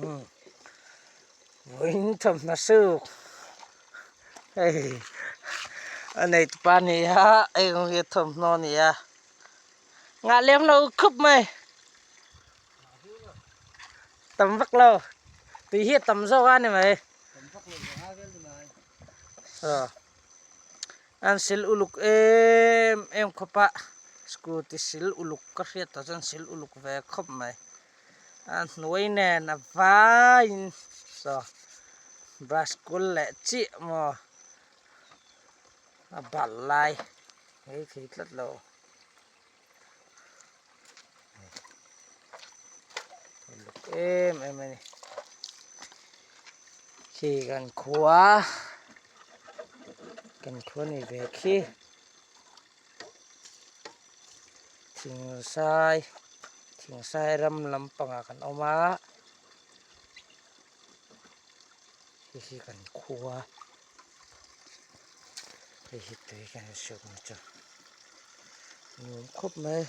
Umm vawiin thawmhnaw suk hei a nei tupa a ni a heng hi a thawmhnaw a ni a ngah lem lo khup mai tam vak lo tui hi a tam zawk a ni mai aw an sil uluk em em khawp a scooty sil uluk ka hriat tawh chuan sil uluk ve khawp mai. A hnuai nen a vaiin saw brush kul leh chiah maw a balh lai ngei thei tlat lo uluk em em a ni khi kan khua kan khua ni ve khi thingsai thingsai ram lampangah kan awm a hei hi kan khua hei hi tui kan suk na chu nuam khawp mai.